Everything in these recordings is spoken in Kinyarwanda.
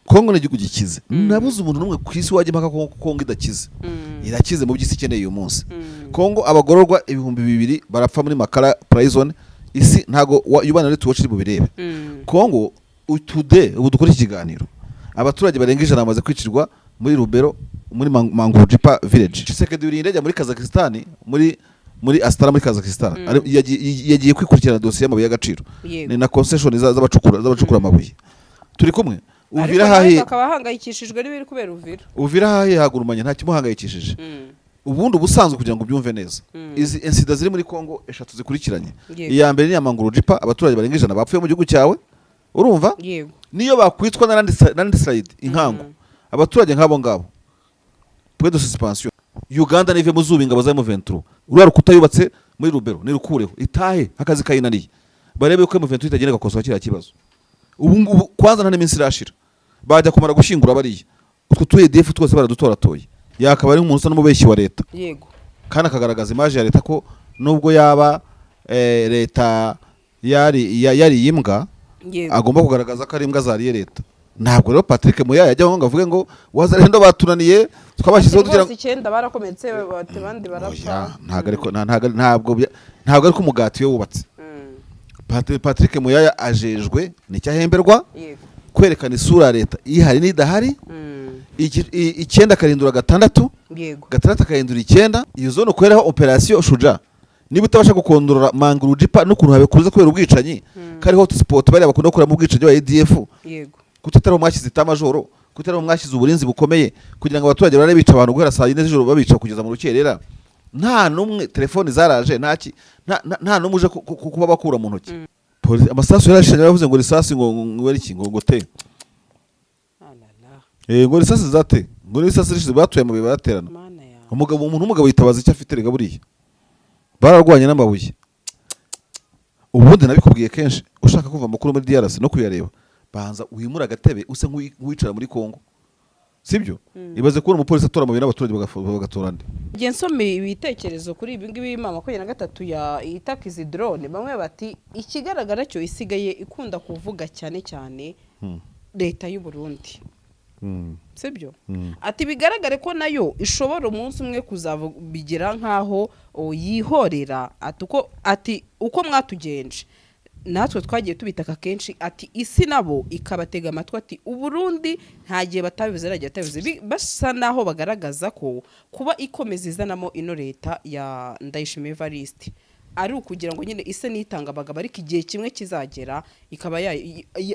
Kongo ni igihugu gikize. Nabuze umuntu n'umwe ku isi wajya impaka ko Kongo idakize. Irakize mu by'isi ikeneye uyu munsi. Kongo, abagororwa 2000 barapfa muri Makala Prison. Isi ntago Human Rights Watch iri bubirebe. Kongo today, ubu dukora iki kiganiro, abaturage barenga 100 bamaze kwicirwa muri Rubero, muri Mangurujipa village. Tshisekedi yuriye indege muri Kazakhstan, muri Astana muri Kazakhstan. Yagiye kwikurikirana dosiye y'amabuye y'agaciro. Ni na concession z'abacukura amabuye. Turi kumwe. Ariko Uvira nawe hahiye. akaba ahangayikishijwe n'ibiri kubera Uvira. Uvira hahiye hagurumanye, nta kimuhangayikishije. Ubundi ubusanzwe, kugira ngo ubyumve neza, izi incident ziri muri Kongo eshatu zikurikiranye, iya mbere ni iya Mangurujipa, abaturage barenga 100 bapfuye mu gihugu cyawe, urumva? Niyo bakwitwa na landslide, inkangu, abaturage nk'abo ngabo, point de suspension. Uganda nive mu zuba ingabo za M23. Ruriya rukuta yubatse muri Rubero nirukureho, itahe akazi kayinaniye, barebe ko M23 itagenda igakosora kiriya kibazo. Ubu ngubu kwanza nta n'iminsi irashira, bajya kumara gushyingura bariya, utwo tu ADF twose baradutoratoye. Yakaba ari nk'umuntu usa n'umubeshyi wa leta, kandi akagaragaza image ya leta ko nubwo yaba leta yari imbwa, agomba kugaragaza ko ari imbwa zariye leta. Ntabwo rero Patrick Muyaya yajyaho ngo avuge ngo Wazalendo batunaniye, twabashyizeho kugira Rwose icyenda barakometse, bati abandi barapfa. Oya, ntabwo ariko ntabwo ariko umugati we wubatse. Patrick Muyaya ajejwe nicyo ahemberwa, kwerekana isura ya leta ihari n'idahari. Icyenda akarindura gatandatu, gatandatu akahindura icyenda. Iyo zone ukoreraho operation Shuja, niba utabasha gukondorora Mangurujipa n'ukuntu habikuze kubera ubwicanyi, kari hotspot bariya bakunda gukoreramo ubwicanyi ba ADF, kuki atariho mwashyize état-major? Kuki atariho mwashyize uburinzi bukomeye kugira ngo abaturage barare bica abantu guhera saa 4 z'ijoro, babica kugeza mu rukerera, nta n'umwe telefoni zaraje, nta n'umwe uje kuba bakura mu ntoki? Amasasu yarashanye, yaravuze ngo risasi ngo ari iki, ngo te. Ah la la. Ngo risasi zate, ngo risasi rishize batuye amabuye baraterana. Mana yawe. Umugabo, umuntu w'umugabo yitabaza icyo afite. Rega buriya bararwanye n'amabuye. Ubundi nabikubwiye kenshi, ushaka kumva amakuru muri DRC no kuyareba, banza wimure agatebe use nk'uwicara muri Congo, sibyo? Ibaze kubona umupolisi atora amabuye n'abaturage bagatora andi. Ngiye nsoma ibitekerezo kuri ibi ngibi M23 ya itaka izi drone. Bamwe bati ikigaragara cyo isigaye ikunda kuvuga cyane cyane leta y'u Burundi, sibyo? Ati bigaragare ko nayo ishobora umunsi umwe kuzabigira nk'aho yihorera. Ati uko mwatugenje natwe twagiye tubitaka kenshi, ati isi nabo ikabatega amatwi, ati Uburundi nta gihe batabivuze, nta gihe batabivuze. Basa naho bagaragaza ko kuba ikomeza izanamo ino leta ya Ndayishimiye Evariste ari ukugira ngo nyine ise nitanga abagabo, ariko igihe kimwe kizagera ikaba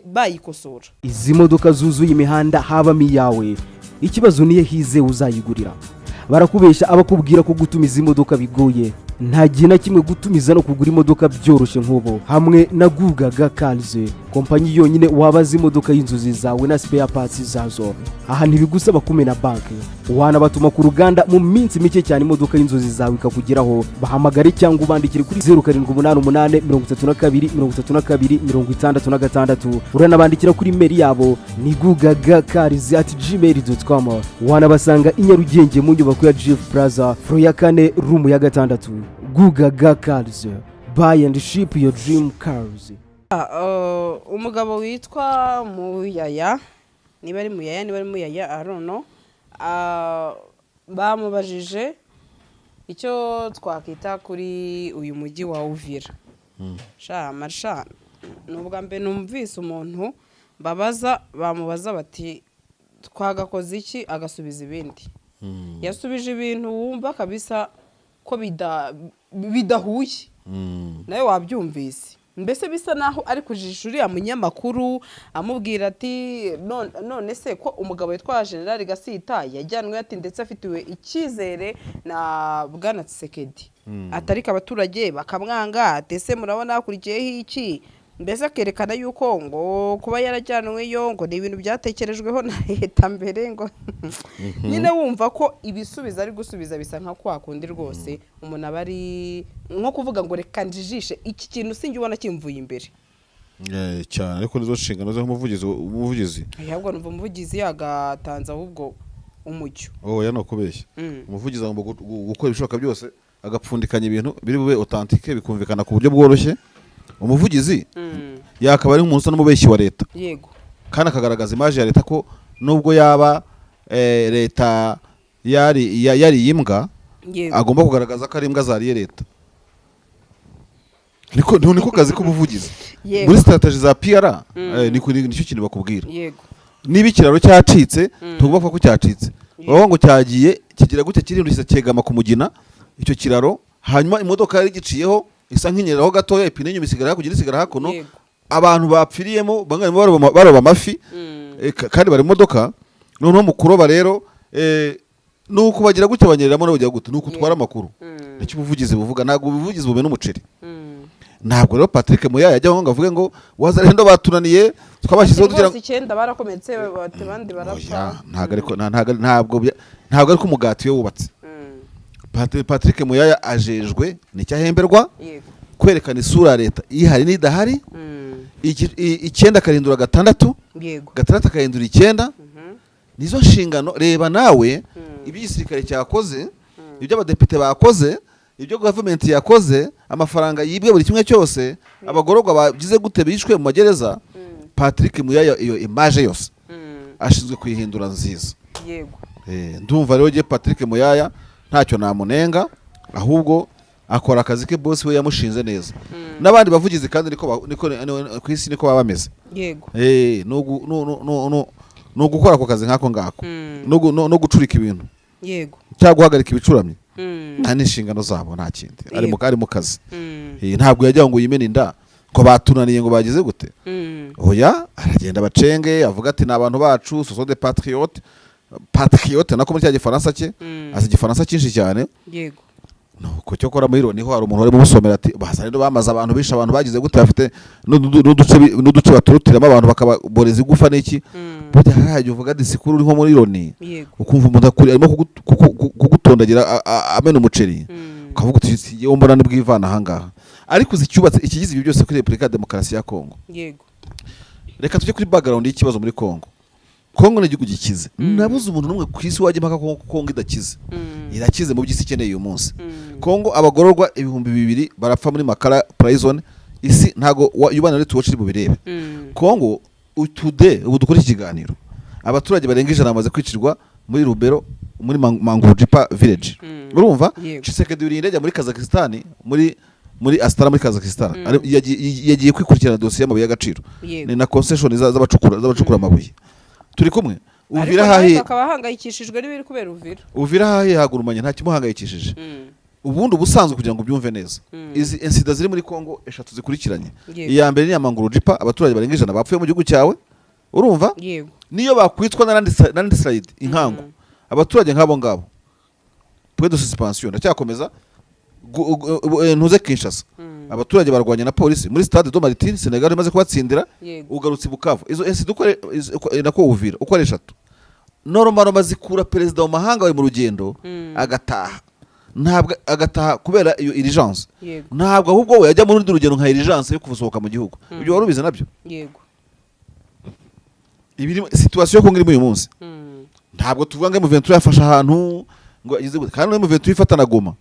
bayikosora. Izi modoka zuzuye imihanda habamo iyawe? Ikibazo niyo hize uzayigurira. Barakubeshya abakubwira ko gutumiza imodoka bigoye. Nta gihe na kimwe gutumiza no kugura imodoka byoroshye nk'ubu hamwe na Gugaga Cars, kompanyi yonyine wabaza imodoka y'inzozi zawe na spare parts zazo. Aha ntibigusaba kumena banki, wanabatuma ku ruganda, mu minsi mike cyane imodoka y'inzozi zawe ikakugeraho. Bahamagare cyangwa ubandikire kuri 0788 32 32 66. Uranabandikira kuri email yabo ni gugagacars@gmail.com. Wanabasanga i Nyarugenge mu nyubako ya Jifu Plaza, floor ya kane, room ya gatandatu. Gugaga Cars, buy and ship your dream cars. Umugabo witwa Muyaya, niba ari Muyaya, niba ari Muyaya, I don't know. Bamubajije icyo twakwita kuri uyu mujyi wa Uvira. Sha marsha, ni ubwa mbere numvise umuntu babaza, bamubaza bati twagakoze iki, agasubiza ibindi. Yasubije ibintu wumva kabisa ko bidahuye. Nawe wabyumvise, mbese bisa naho ari kujijisha uriya munyamakuru, amubwira ati "None se ko umugabo witwa General Gasita yajyanwe," ati ndetse afitiwe icyizere na bwana Tshisekedi, atariko abaturage bakamwanga, ati ese murabona hakurikiyeho iki? Mbese akerekana yuko ngo kuba yarajyanweyo ngo ni ibintu byatekerejweho na leta mbere, ngo nyine wumva ko ibisubizo ari gusubiza bisa nka kwa kundi rwose umuntu aba ari nko kuvuga ngo reka njijishe iki kintu, sinjye ubona kimvuye imbere. Cyane, ariko nizo nshingano ze nk'umuvugizi, umuvugizi. Ahubwo numva umuvugizi yagatanze ahubwo umucyo. Oh, ya, no kubeshya. Umuvugizi agomba gukora ibishoboka byose agapfundikanya ibintu biri bube authentique, bikumvikana ku buryo bworoshye. Umuvugizi yakaba ari nk'umuntu usa n'umubeshyi wa leta. Kandi akagaragaza image ya leta ko nubwo yaba leta yari imbwa, agomba kugaragaza ko ari imbwa zariye leta. Niko kazi k'ubuvugizi muri strategy za PR. Niko nicyo kintu bakubwira. Niba ikiraro cyacitse, ntugomba kuvuga ko cyacitse. Bavuga ngo cyagiye kigira gutya, kirindukiza, cyegama ku mugina icyo kiraro, hanyuma imodoka yari giciyeho isa nk'inyereraho gatoya, ipine inyuma isigara hakurya, indi isigara hakuno. Abantu bapfiriyemo bamwe barimo baroba amafi, kandi bari mu modoka. Noneho mu kuroba rero, nuko bagira gutya banyereramo, nabo bagira gute, nuko utwara amakuru. Nicyo ubuvugizi buvuga. Ntabwo ubuvugizi bumena umuceri. Ntabwo rero Patrick Muyaya ajyaho ngo avuge ngo wazarendo batunaniye, twabashyizeho kugira ngo Rwose icyenda barakometse, bati abandi barapfa. Oya, ntabwo ariko ntabwo ariko umugati we wubatse. Patrick Muyaya ajejwe nicyo ahemberwa, kwerekana isura ya leta ihari n'idahari. 9 akarindura 6, 6 akahindura 9. Nizo nshingano. Reba nawe ibyo igisirikare cyakoze, ibyo abadepite bakoze, ibyo gavumenti yakoze, amafaranga yibwe, buri kimwe cyose, abagororwa bagize gute, bishwe mu magereza. Patrick Muyaya iyo image yose ashinzwe kuyihindura nziza. Ndumva rero jye Patrick Muyaya ntacyo namunenga, ahubwo akora akazi ke boss we yamushinze neza. N'abandi bavugizi kandi niko niko ku isi niko baba bameze. Ni ugukora ako kazi nk'ako ngako, no gucurika ibintu cyangwa guhagarika ibicuramye. Nta n'inshingano zabo, nta kindi, ari mu kazi. Ntabwo yajya ngo yimene inda ngo batunaniye, ngo bagize gute. Oya, aragenda bacenge, avuga ati ni abantu bacu, ce sont des patriotes, patriote nako muri cya gifaransa cye. Azi igifaransa cyinshi cyane. Nuko cyokora muri Loni ho hari umuntu warimo umusomera ati baza rero bamaze abantu, bishe abantu, bagize gute, bafite n'uduce baturutiramo abantu bakababoreza igufa n'iki. Burya hariya uvuga disikuru uri nko muri Loni, ukumva umuntu arimo kugutondagira amena umuceri, ukavuga uti si yewe mbona nibwivana ahangaha. Ariko uzi icyubatse ikigize ibyo byose kuri Repubulika ya Demokarasi ya Kongo? Reka tujye kuri background y'ikibazo muri Kongo. Kongo ni igihugu gikize. Nabuze umuntu n'umwe ku isi wajya impaka ko Kongo idakize. Irakize mu by'isi ikeneye uyu munsi. Kongo abagororwa 2000 barapfa muri Makala prison, isi ntago Human Rights Watch iri bubirebe. Kongo today, ubu dukora iki kiganiro, abaturage barenga 100 bamaze kwicirwa muri Rubero, muri Mangurujipa village. Urumva? Yego. Tshisekedi yuriye indege muri Kazakhstan, muri Astana muri Kazakhstan. Yagiye kwikurikirana dosiye y'amabuye y'agaciro. Ni na concession z'abacukura amabuye. Turi kumwe? Ariko Uvira nawe hahiye. akaba ahangayikishijwe n'ibiri kubera Uvira. Uvira hahiye hagurumanye, nta kimuhangayikishije. Ubundi ubusanzwe, kugira ngo ubyumve neza, izi incident ziri muri Kongo eshatu zikurikiranye, iya mbere ni iya Mangurujipa, abaturage barenga 100 bapfuye mu gihugu cyawe, urumva? Niyo bakwitwa na landslide, inkangu, abaturage nk'abo ngabo, point de suspension. Ndacyakomeza. Ntuze Kinshasa, abaturage barwanya na polisi muri Stade des Martyrs, Senegal imaze kubatsindira. Ugarutse i Bukavu, izo incident uko ari nako Uvira uko ari eshatu, normal zikura perezida mu mahanga bari mu rugendo, agataha. Ntabwo agataha kubera iyo urgence, ntabwo ahubwo we yajya mu rundi rugendo nka urgence yo kusohoka mu gihugu. Ibyo wari ubizi nabyo? Yego. Ibiri situation yo Kongo irimo uyu munsi, ntabwo tuvuga ngo M23 yafashe ahantu ngo ageze gute, kandi M23 ifata na Goma.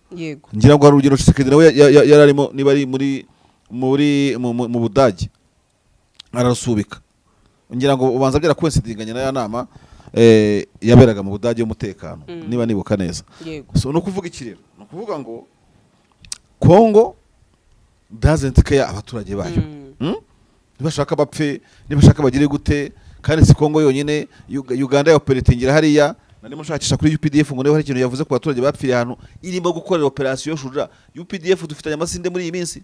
Ngira ngo hari urugendo Tshisekedi nawe yari arimo, niba ari muri mu Budage, ararusubika. Ngira ngo ubanza byarakoincidinganye na ya nama yaberaga mu Budage y'umutekano, niba nibuka neza. So ni ukuvuga iki rero? Ni ukuvuga ngo Kongo doesn't care abaturage bayo. Nibashaka bapfe, nibashaka bagire gute. Kandi si Kongo yonyine, Uganda ya operatingira hariya. Narimo nshakisha kuri UPDF ngo niba hari ikintu yavuze ku baturage bapfiriye ahantu irimo gukorera operation Shuja. UPDF dufitanye amasinde muri iyi minsi.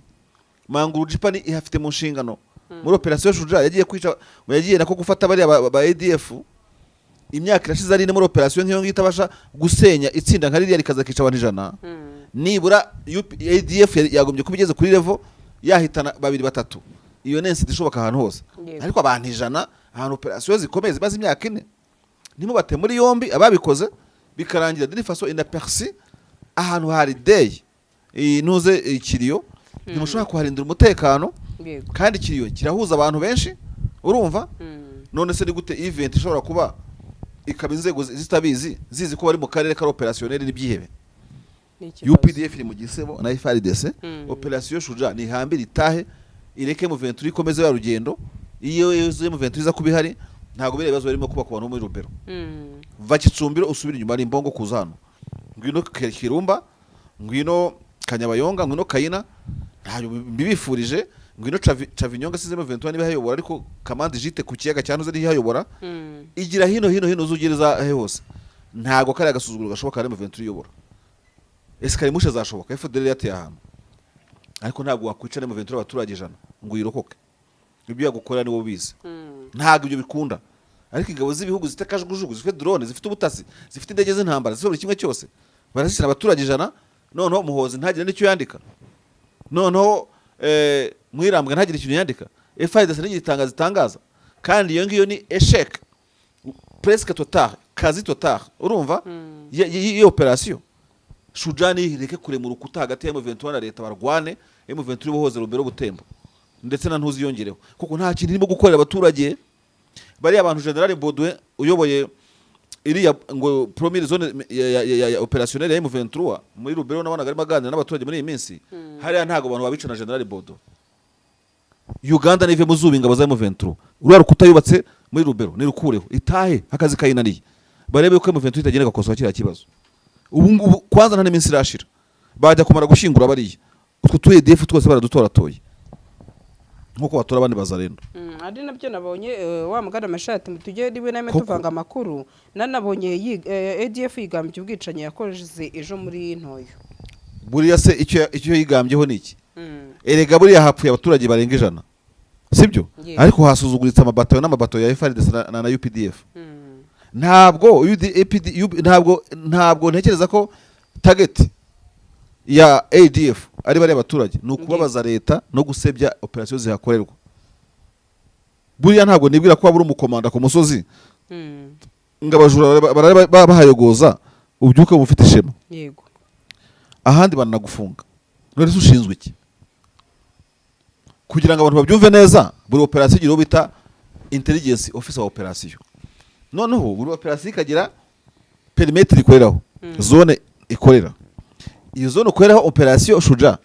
Mangurujipa ni ihafite mu nshingano muri operation Shuja, yagiye kwica, yagiye nako gufata bariya ba ADF. Imyaka irashize ari muri operation nk'iyo ngiyo itabasha gusenya itsinda nka ririya rikaza kica abantu 100. Nibura ADF yagombye kuba igeze kuri level yahitana babiri, batatu. Iyo ni incident ishoboka ahantu hose. Ariko abantu 100 ahantu operation zikomeye zimaze imyaka 4, ntimubate muri yombi ababikoze, bikarangira d'une façon inaperçue, ahantu hari day ntuze ikiriyo, ntimushobora kuharindira umutekano, kandi ikiriyo kirahuza abantu benshi, urumva? None se ni gute event ishobora kuba ikaba inzego zitabizi, zizi ko bari mu karere ka opérationnel n'ibyihebe? Ni ikibazo. UPDF iri mu gisebo na FARDC. Operation Shuja nihambire itahe, ireke M23 ikomeze ya rugendo. Iyo yuzuye M23 iza kuba ihari. Ntabwo biriya bibazo birimo kuba ku bantu bo muri Rubero. Va Kitsumbiro usubire inyuma, ari imbongo kuza hano, ngwino Kirumba, ngwino Kanyabayonga, ngwino Kayina, ntabyo mbibifurije. Ngwino Cavinyonga, sizemo 21 niba hayobora, ariko Kamandi jite ku kiyaga cya Ntuze niho hayobora. Igira hino hino hino, uzugereza he hose, ntabwo kariya gasuzuguro gashoboka. Ari M23 iyobora, escaramuche zashoboka, FDLR yateye ahantu, ariko ntabwo wakwica M23 abaturage 100 ngo uyirokoke. Ibyo yagukorera niwo ubizi. Ntabwo ibyo bikunda. Ariko ingabo z'ibihugu zifite kajugujugu, zifite drone, zifite ubutasi, zifite indege z'intambara, zifite buri kimwe cyose, barazishyira abaturage 100, noneho Muhozi ntagire n'icyo yandika, noneho Mwirambwe ntagire ikintu yandika, FARDC ntigire itangazo itangaza. Kandi iyo ngiyo ni échec presque total, quasi total, urumva, y'iyo operation. Shujani reke kurema urukuta hagati ya M23 na leta, barwane. M23 bohoze Rubero, Butembo ndetse na Ntuzi yongereho, kuko nta kintu irimo gukorera abaturage bariya abantu. General Baudouin uyoboye iriya ngo première zone ya opérationnelle ya M23 muri Rubero, nabonaga arimo aganira n'abaturage muri iyi minsi. Hariya ntabwo abantu babica na General Baudouin. Uganda nive mu zuba ingabo za M23. Ruriya rukuta yubatse muri Rubero nirukureho, itahe akazi kayinaniye, barebe ko M23 itagenda igakosora kiriya kibazo. Ubu ngubu kwanza nta n'iminsi irashira, bajya kumara gushyingura bariya utwo tu ADF twose baradutoratoye nk'uko batora abandi bazarendo. Ari nabyo nabonye, wa mugana amashati tujye rimwe na rimwe Koko. tuvanga amakuru. Nanabonye ADF yigambye ubwicanyi yakoze ejo muri Ntoyo. Buriya se icyo yigambyeho ni iki? Erega buriya hapfuye abaturage barenga 100, sibyo? Yego. Ariko hasuzuguritse amabatayo n'amabatayo ya FARDC na UPDF. Ntabwo UD, APD, UB, ntabwo ntekereza ko target ya ADF ari bariya baturage, ni ukubabaza leta no gusebya operasiyo zihakorerwa. Buriya ntabwo nibwira ko waba uri umukomanda ku musozi ngo abajura barare bahayogoza, ubyuke ufite ishema. Ahandi baranagufunga. None se ushinzwe iki? Kugira ngo abantu babyumve neza, buri operasiyo igira uwo bita intelligence officer wa operasiyo, noneho buri operasiyo ikagira périmètre ikoreraho, zone ikorera. Iyo zone ukoreraho operasiyo, shuja,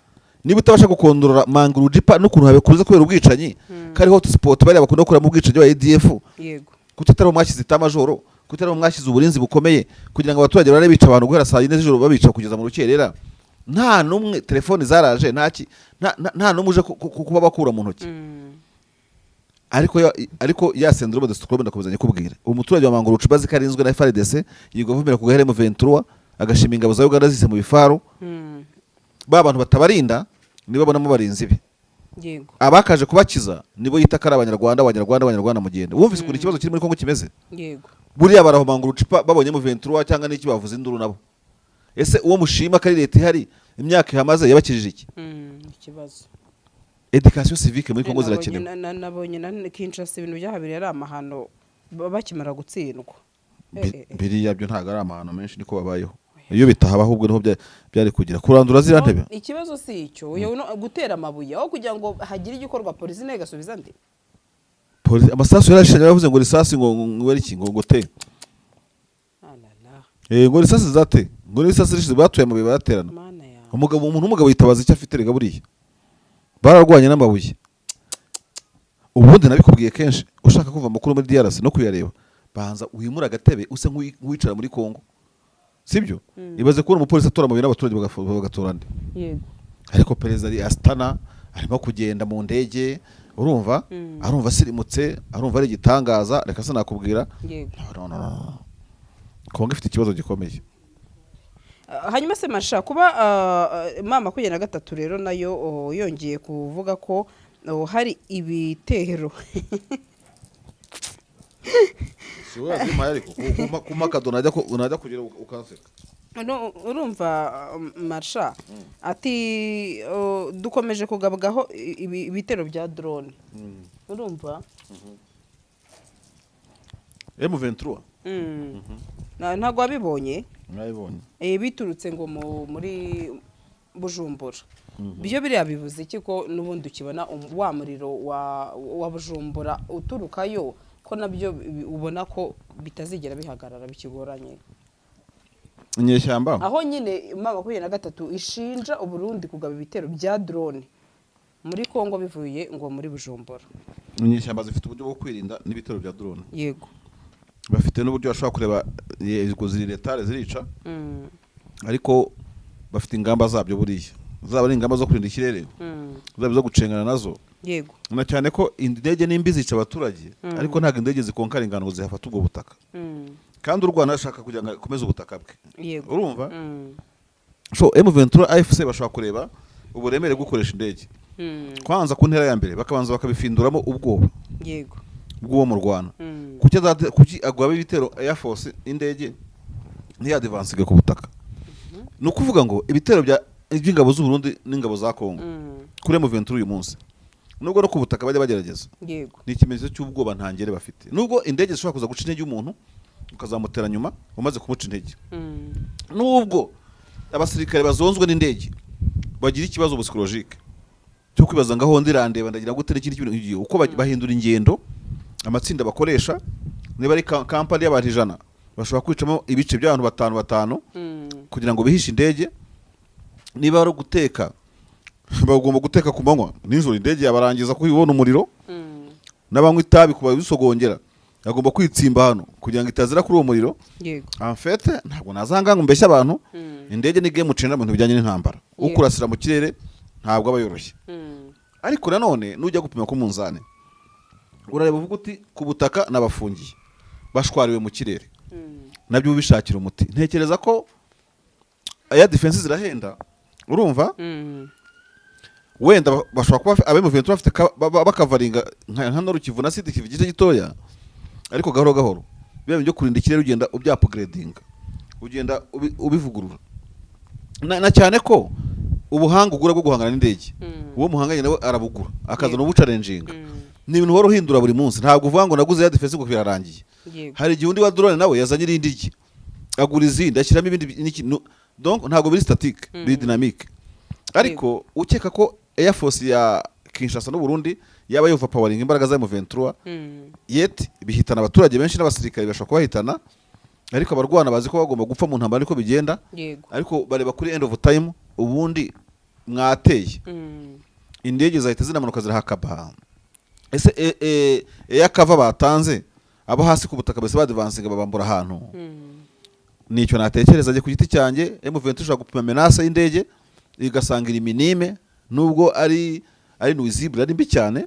niba utabasha gukondorora Mangurujipa n'ukuntu habikuze kubera ubwicanyi, kari hotspot bariya bakunda gukoreramo ubwicanyi wa ADF, kuki atariho mwashyize itamajoro? Kuki atariho mwashyize uburinzi bukomeye kugira ngo abaturage barare bica abantu guhera saa 4 z'ijoro, babica kugeza mu rukerera, nta n'umwe telefoni zaraje, nta n'umwe uje kuba bakura mu ntoki? Ariko ya syndrome de Stockholm, ndakomeza nyikubwira. Umuturage wa Mangurujipa azi ko arinzwe na FARDC, yirirwa avumera ku gahere M23, agashima ingabo za Uganda zise mu bifaru. Ba bantu batabarinda nibo babonamo barinzi be. Abakaje kubakiza nibo yita ko ari Abanyarwanda. Abanyarwanda, Abanyarwanda, mugende wumvise ukuntu ikibazo kiri muri Kongo kimeze. Buriya barahomanga urucupa babonye M23 cyangwa n'iki, bavuza induru nabo. Ese uwo mushima ko ari leta ihari, imyaka ihamaze yabakijije iki? Ikibazo. Éducation civique muri Kongo zirakenewe. Nabonye na Kinshasa ibintu byahabereye ari amahano bakimara gutsindwa. Biriya byo ntabwo ari amahano menshi, niko babayeho. Iyo bitahaba ahubwo niho byari kugira kurandura ziriya ntebe. Ikibazo si icyo. Uyu gutera amabuye aho kugira ngo hagire igikorwa, polisi nayo igasubiza andi. Amasasu yarashanye, baravuze ngo risasi ngo ari iki, ngo te. Ah la la. Ngo risasi zate, ngo risasi rishize batuye amabuye baraterana. Mana yawe. Umugabo, umuntu w'umugabo yitabaza icyo afite. Rega buriya bararwanye n'amabuye. Ubundi nabikubwiye kenshi, ushaka kumva amakuru muri DRC no kuyareba, banza wimure agatebe use nk'uwicara muri Kongo, sibyo? Ibaze kubona umupolisi atora amabuye n'abaturage bagatora andi. Ariko perezida ari Astana, arimo kugenda mu ndege, urumva, arumva asirimutse, arumva ari igitangaza. Reka sinakubwira. No, no, no, no. Kongo ifite ikibazo gikomeye. Hanyuma se masha, kuba M23 rero nayo yongeye kuvuga ko hari ibitero. Si wowe wazimpaye, ariko kumpa akado najya kugira ukanseka. No, urumva, marsha ati dukomeje kugabwaho ibitero bya drone, urumva? M23. Ntabwo wabibonye? Mwabibonye. Biturutse ngo muri Bujumbura. Byo biriya bivuze iki, ko n'ubundi ukibona wa muriro wa Bujumbura uturukayo, ko nabyo ubona ko bitazigera bihagarara, bikigoranye? Inyeshyamba. Aho nyine M23 ishinja Uburundi kugaba ibitero bya drone. Muri Kongo, bivuye ngo muri Bujumbura. Inyeshyamba zifite uburyo bwo kwirinda n'ibitero bya drone. Bafite n'uburyo bashobora kureba, yego, ziri létales, zirica, ariko bafite ingamba zabyo. Buriya zaba ari ingamba zo kurinda ikirere, zaba izo gucengana nazo, na cyane ko indege nimbi zica abaturage, ariko ntabwo indege zikonkara ingano ngo zihafate ubwo butaka, kandi u Rwanda ashaka kugira ngo akomeze ubutaka bwe. Urumva? So M23 AFC bashobora kureba uburemere bwo gukoresha indege, kwanza ku ntera ya mbere bakabanza bakabifinduramo ubwoba bw'uwo mu Rwanda. Kuki agwaba ibitero Air Force, indege ntiyadivansige ku butaka? Ni ukuvuga ngo ibitero by'ingabo z'u Burundi n'ingabo za Kongo kuri M23 uyu munsi, nubwo no ku butaka bajya bagerageza, ni ikimenyetso cy'ubwoba ntangere bafite, nubwo indege zishobora kuza guca intege umuntu, ukazamutera nyuma umaze kumuca intege, nubwo abasirikare bazonzwe n'indege bagira ikibazo psychologique cyo kwibaza ngo aho ndirandeba ndagira gute n'ikindi kintu nk'igihe, uko bahindura ingendo, amatsinda bakoresha, niba ari kampani y'abantu 100, bashobora kwicamo ibice by'abantu batanu batanu kugira ngo bihishe indege. Niba ari uguteka, bagomba guteka ku manywa, nijoro indege yabarangiza kuko ibona umuriro. N'abanywa itabi, kuba bisogongera, agomba kwitsimba hano kugira ngo itazira kuri uwo muriro. En fait, ntabwo nazanga ngo mbeshye abantu, indege ni game changer mu bintu bijyanye n'intambara. Ukurasira mu kirere ntabwo aba yoroshye. Ariko nanone nujya gupima ku munzani, urareba uvuga uti ku butaka nabafungiye, bashwariwe mu kirere, nabyo ubishakira umuti. Ntekereza ko aya defense zirahenda, urumva? Wenda bashobora kuba abe mu bafite bakavaringa nka Nord Kivu na Sud Kivu igice gitoya, ariko gahoro gahoro biba byo kurinda ikirere, ugenda ubyaupgradinga, ugenda ubivugurura, na cyane ko ubuhanga ugura bwo guhangana n'indege, uwo muhanganye nawe arabugura, akazana ubuchallenginga. Ni ibintu uhora uhindura buri munsi. Ntabwo uvuga ngo naguze ya defense ngo birarangiye. Hari igihe undi wa drone nawe yazanye irindi rye, agura izindi, ashyiramo ibindi donc ntabwo biri statique, biri dynamique. Ariko ukeka ko Air Force ya Kinshasa n'u Burundi yaba overpowering imbaraga za M23, yet bihitana abaturage benshi n'abasirikare bashobora kubahitana, ariko abarwana bazi ko bagomba gupfa mu ntambara, ariko bigenda. Ariko bareba kuri end of time, ubundi mwateye, indege zahita zinamanuka zirahakaba. Ese air cover batanze, abo hasi ku butaka bese badivansinga babambura ahantu? Nicyo natekereza njye ku giti cyanjye. M23 ishobora gupima menace y'indege, igasanga iri minime, nubwo ari nuisible, ari mbi cyane.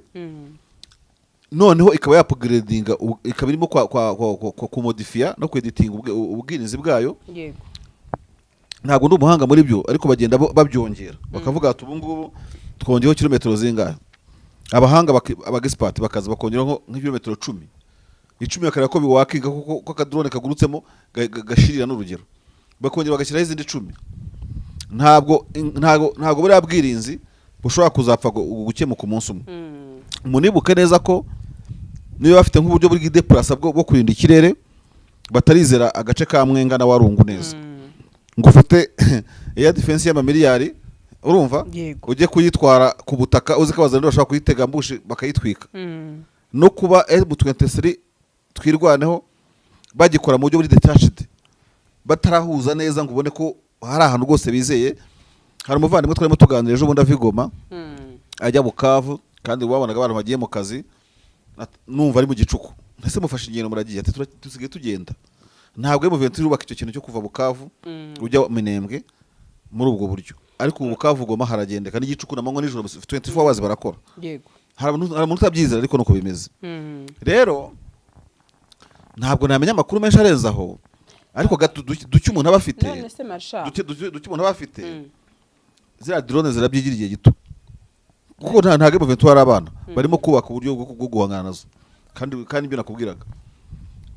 Noneho ikaba yaupgradinga, ikaba irimo kwa kumodifiya no kweditinga ubwirinzi bwayo. Ntabwo ndi umuhanga muri byo, ariko bagenda babyongera, bakavuga ati ubu ngubu twongeyeho kilometero zingahe? Abahanga abagisipati bakaza bakongeraho nk'ibirometero 10, 10, bakareba ko biwakinga kuko ko akadrone kagurutsemo gashirira n'urugero, bakongera bagashyiraho izindi 10. Ntabwo buriya bwirinzi bushobora kuzapfa gukemuka umunsi umwe. Munibuke neza ko niba bafite nk'uburyo bw'idepurasa bwo kurinda ikirere, batarizera agace ka Mwenga na Warungu neza, ngo ufate air defense y'amamiliyari, urumva, ujye kuyitwara ku butaka, uzi ko abazanira bashobora kuyitega ambush bakayitwika. No kuba M23 Twirwaneho bagikora mu buryo buri detached, batarahuza neza ngo ubone ko hari ahantu rwose bizeye. Hari umuvandimwe twarimo tuganira ejo bundi ava i Goma ajya Bukavu, kandi wabonaga abantu bagiye mu kazi, numva ari mu gicuku. Ese mufashe ingendo muragiye? Ati dusigaye tugenda. Ntabwo M23 irubaka icyo kintu cyo kuva Bukavu ujya Minembwe muri ubwo buryo, ariko ubu Bukavu Goma haragendeka n'igicuku na manywa nijoro, 24 hours barakora. Hari umuntu utabyizera, ariko nuko bimeze. Rero ntabwo namenya amakuru menshi arenze aho, ariko gato duke umuntu aba afite, None se marsha, duke umuntu aba afite, ziriya drone zirabyigira igihe gito, kuko ntabwo M23 hari abana barimo kubaka uburyo bwo guhangana nazo. Kandi ibyo nakubwiraga,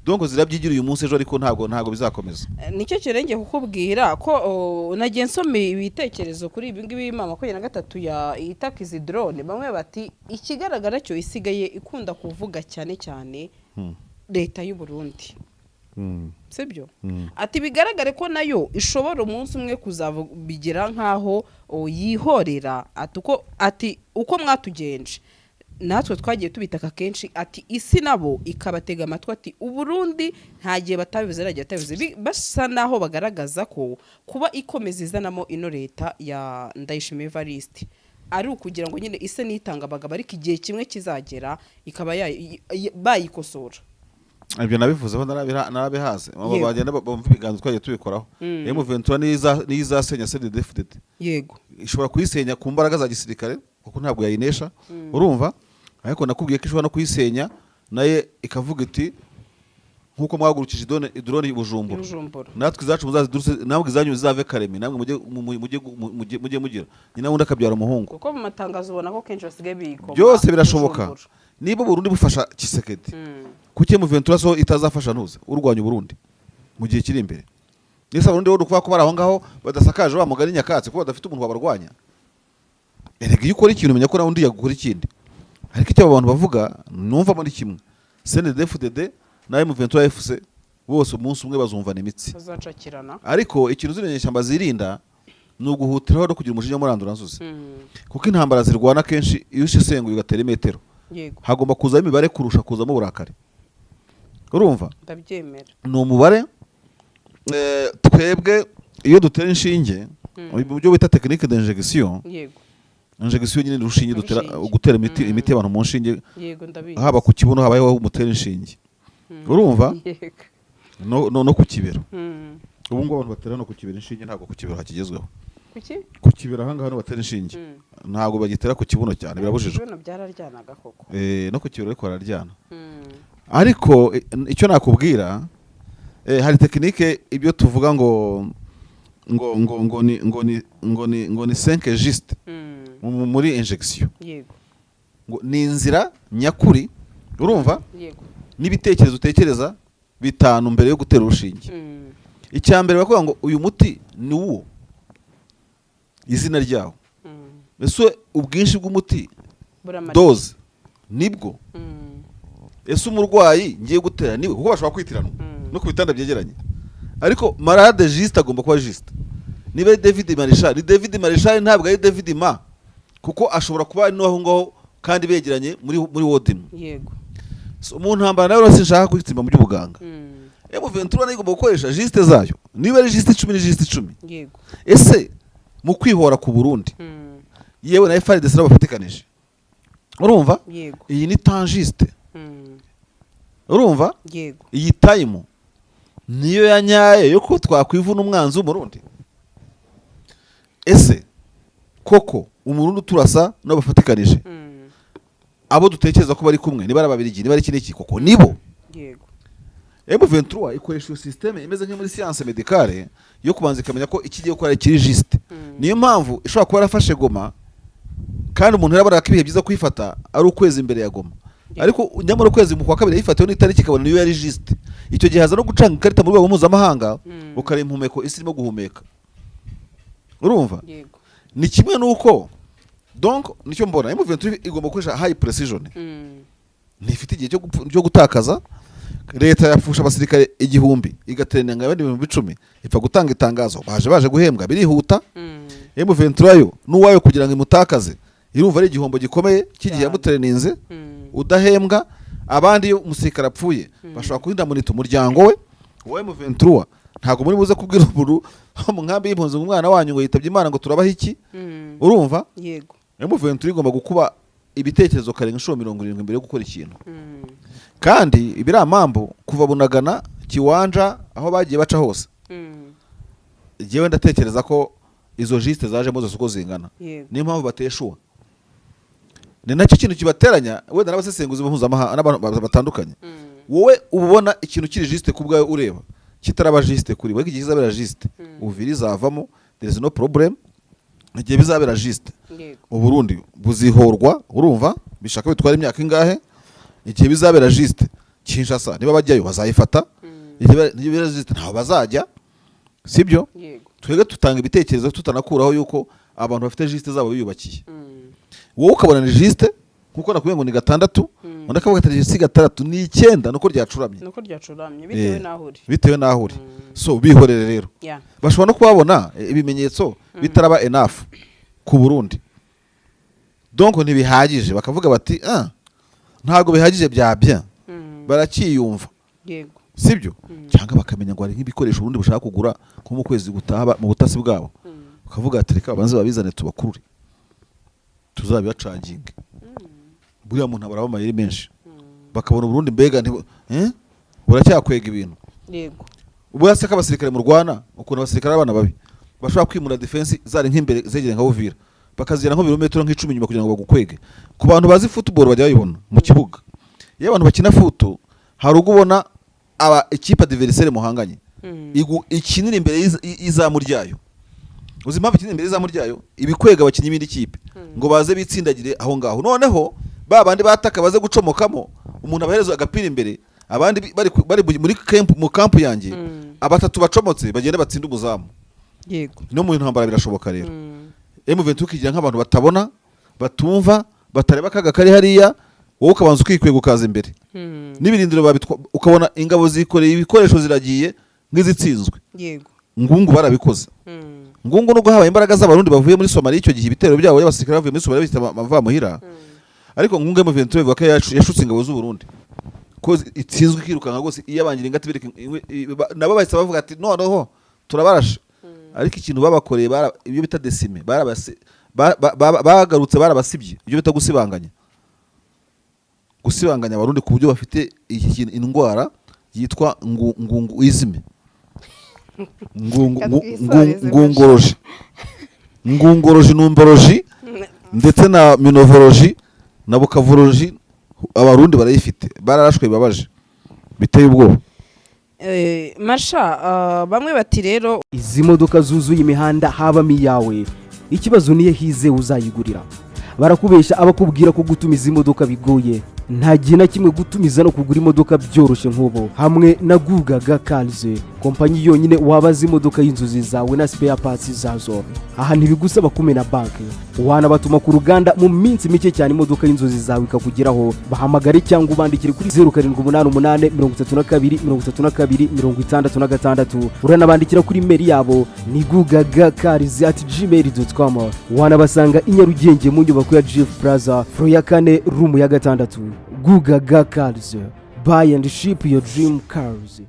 donc zirabyigira uyu munsi, ejo, ariko ntabwo bizakomeza. Nicyo kirenge kukubwira ko nagiye nsoma ibitekerezo kuri ibi ngibi M23 ya itaka izi drone. Bamwe bati ikigaragara cyo isigaye ikunda kuvuga cyane cyane leta y'u Burundi, sibyo? Ati bigaragare ko nayo ishobora umunsi umwe kuzabigira nk'aho yihorera. Ati uko mwatugenje natwe twagiye tubitaka kenshi, ati isi nabo ikabatega amatwi, ati Uburundi nta gihe batabivuze, nta gihe batabivuze. Basa naho bagaragaza ko kuba ikomeza izanamo ino leta ya Ndayishimiye Evariste. Ari ukugira ngo nyine ise nitanga abagabo, ariko igihe kimwe kizagera ikaba bayikosora. Ibyo nabivuzeho, narabihaze. Abo bagenda bumva ibiganza twagiye tubikoraho. M23 niyo izasenya CNDD-FDD. Ishobora kuyisenya ku mbaraga za gisirikare, kuko ntabwo yayinesha, urumva? Ariko nakubwiye ko ishobora no kuyisenya naye ikavuga iti: "Nk'uko mwahagurukije drone i Bujumbura, Bujumbura, natwe izacu muzaziduruse, namwe izanyu zizave Karemi, namwe mujye mugira nyina wundi akabyara umuhungu." Kuko mu matangazo ubona ko kenshi basigaye biyikoma Byose birashoboka. Bujumbura. Niba Burundi bufasha Tshisekedi, kuki M23 so itazafasha ntuze urwanya Uburundi mu gihe kiri imbere? Nese Abarundi bo ukuvuga ko bari aho ngaho badasakaje wa mugani nyakatsi, kuko badafite umuntu wabarwanya? Erega iyo ukora ikintu, umenya ko nawe undi yagukora ikindi. Ariko icyo abo bantu bavuga numva muri kimwe, CNDD-FDD na M23 FC bose umunsi umwe bazumvana imitsi. Bazacakirana. Ariko ikintu zino nyeshyamba zirinda ni uguhutiraho no kugira umujinya muranduranzuzi, kuko intambara zirwana kenshi, iyo ushesenguye ugatera imetero, hagomba kuzamo imibare kurusha kuzamo uburakari, urumva? Ndabyemera. Ni umubare. Twebwe iyo dutera inshinge mu buryo bita technique d'injection, injection nyine ni urushinge dutera, Urushinge. gutera imiti y'abantu mu nshinge, Yego, ndabizi. haba ku kibuno habayeho umutera inshinge, urumva? Yego. No ku kibero. Ubu ngubu abantu batera no ku kibero inshinge, ntabwo ku kibero hakigezweho. Kuki? Ku kibero ahangaha niho batera inshinge, ntabwo bagitera ku kibuno cyane, birabujijwe. Ibibuno byararyanaga koko. No ku kibero ariko bararyana. Ariko icyo nakubwira, hari technique, ibyo tuvuga ngo ni 5 gestes muri injection, ngo ni inzira nyakuri, urumva? Yego. N'ibitekerezo utekereza bitanu mbere yo gutera urushinge. Icya mbere bakavuga ngo uyu muti ni uwo, izina ryawo, ese ubwinshi bw'umuti, Buramara. dose nibwo, ese umurwayi ngiye gutera niwe, kuko bashobora kwitiranwa no ku bitanda byegeranye. Ariko malade juste agomba kuba juste. Niba ari David Marshal, ni David Marshal, ntabwo ari David Ma, kuko ashobora kuba ari n'aho ngaho kandi begeranye muri ward imwe. So, mu ntambara nayo sinshaka kwitsimba mu by'ubuganga. M23 nayo igomba gukoresha geste zayo. Niba ari geste 10, ni geste 10. Ese mu kwihora ku Burundi, yewe na FARDC nabo bafatikanije, urumva? Yego. Iyi ni temps juste, urumva? Yego. Iyi time niyo ya nyayo yo ko twakwivuna umwanzi w'Umurundi. Ese koko Umurundi uturasa nabo bafatikanije, abo dutekereza ko bari kumwe, niba ari Ababiligi, niba ari iki n'iki, koko nibo? Yego. M23 ikoresha iyo système imeze nko muri science médicale yo kubanza ikamenya ko ikigiye gukora kiri juste. Niyo mpamvu ishobora kuba yarafashe Goma, kandi umuntu yarabona ko ibihe byiza kuyifata ari ukwezi imbere ya Goma, ariko nyamara ukwezi mu kwa kabiri yayifatiwe n'itariki, ikabona niyo yari juste. Icyo gihe haza no gucanga ikarita mu rwego mpuzamahanga, ukareba impumeko isi irimo guhumeka, urumva? Yego. Ni kimwe n'uko, donc nicyo mbona, M23 igomba gukoresha high precision. Ntifite igihe cyo gutakaza. Leta yapfusha abasirikare 1000, igateranira abandi 10,000, ipfa gutanga itangazo, baje guhembwa, birihuta. M23 yo n'uwayo kugira ngo imutakaze, irumva ari igihombo gikomeye cy'igihe yamutereninze, udahembwa. Abandi iyo umusirikare apfuye, bashobora kurinda munita umuryango we wa M23. Ntabwo muri buze kubwira umuntu wo mu nkambi y'impunzi ngo umwana wanyu ngo yitabye Imana, ngo turabaha iki? Urumva? Yego. M23 igomba gukuba ibitekerezo karenga inshuro 70 mbere yo gukora ikintu. Kandi ibiri amambu kuva Bunagana, Kiwanja, aho bagiye baca hose, jyewe ndatekereza ko izo gestes zajemo zose uko zingana, niyo mpamvu bateshuwa. Ni nacyo kintu kibateranya wenda n'abasesenguzi mpuzamahanga n'abantu batandukanye. Wowe uba ubona ikintu kiri juste ku bwawe, ureba kitaraba juste kuri wowe. Igihe kizabera juste, Uvira izavamo, there is no problem. Igihe bizabera juste, Uburundi buzihorwa, urumva? Bishaka bitwara imyaka ingahe? Igihe bizabera juste, Kinshasa niba bajyayo bazayifata. Igihe bibera juste, ntaho bazajya, sibyo? Yego. Twebwe tutanga ibitekerezo tutanakuraho yuko abantu bafite geste zabo biyubakiye. Wowe ukabona ni juste nkuko nakubwiye ngo ni gatandatu, undi akavuga ati si gatandatu, ni icyenda, nuko ryacuramye. Nuko ryacuramye bitewe n'aho uri. Bitewe n'aho uri. So bihorere rero. Bashobora no kubabona ibimenyetso bitaraba enough ku Burundi, donc ntibihagije, bakavuga bati: "Ah, ntabwo bihagije bya bien." Baracyiyumva. Sibyo? Cyangwa bakamenya ngo hari nk'ibikoresho ubundi bushaka kugura nko mu kwezi gutaha mu butasi bwabo, bakavuga ati: "Reka babanze babizane tubakurure." Tuzabibacaginge. Buriya muntu abaraba amayeri menshi, bakabona Uburundi mbega eh? Buracyakwega ibintu. Ubwo se ko abasirikare murwana, ukuntu abasirikare ari abana babi, bashobora kwimura defense zari nk'imbere zegereye nka Uvira, bakazigera nko birometero nk'icumi inyuma kugira ngo bagukwege. Ku bantu bazi football, bajya babibona mu kibuga, iyo abantu bakina foot, hari ubwo ubona aba ikipe adversaire muhanganye ikinira imbere y'izamu ryayo. Uzi impamvu ikinira imbere y'izamu ryayo? Ibikwega abakinnyi b'indi kipe ngo baze bitsindagire aho ngaho, noneho ba bandi bataka baze gucomokamo, umuntu abahereza agapira imbere, abandi bari muri camp, mu camp yanjye, abatatu bacomotse bagende batsinde umuzamu. No mu ntambara birashoboka rero. M23 ukigira nk'abantu batabona, batumva, batareba akaga kari hariya, wowe ukabanza ukikwega ukaza imbere n'ibirindiro ukabona ingabo zikoreye ibikoresho ziragiye nk'izitsinzwe. Ngungu barabikoze. Ngungu nubwo habaye imbaraga z'Abarundi bavuye muri Somalia icyo gihe, ibitero byabo y'abasirikare bavuye muri Somalia bita amavamuhira, ariko Ngungu M23 bivuga ko yashutse ingabo z'u Burundi ko itsinzwe, ikirukanka rwose, iyabangira ingata ibereka nabo bahise bavuga ati: "Noneho turabarashe." Ariko ikintu babakoreye, ibyo bita décimer, bagarutse barabasibye, ibyo bita gusibanganya, gusibanganya Abarundi ku buryo bafite iki kintu, indwara yitwa ngungu izime ngungu Katwisoreze. Ngungoroji, ngungoroji, numboroji, ndetse na minovoroji na bukavoroji, Abarundi barayifite, bararashwe bibabaje, biteye ubwoba. Masha, bamwe bati rero Izi modoka zuzuye imihanda habamo iyawe? Ikibazo niyo hizewe uzayigurira. Barakubeshya abakubwira ko gutumiza imodoka bigoye. Nta gihe na kimwe gutumiza no kugura imodoka byoroshye nk'ubu hamwe na Gugaga Cars, kompanyi yonyine wabaza imodoka y'inzozi zawe na spare parts zazo. Aha ntibigusaba kumena banki, wanabatuma ku ruganda, mu minsi mike cyane imodoka y'inzozi zawe ikakugeraho. Bahamagare cyangwa ubandikire kuri 0788 32 32 66. Uranabandikira kuri email yabo ni gugagacars@gmail.com. Wanabasanga i Nyarugenge mu nyubako ya GF Plaza, floor ya kane, room ya gatandatu. Gugaga Cars, buy and ship your dream cars.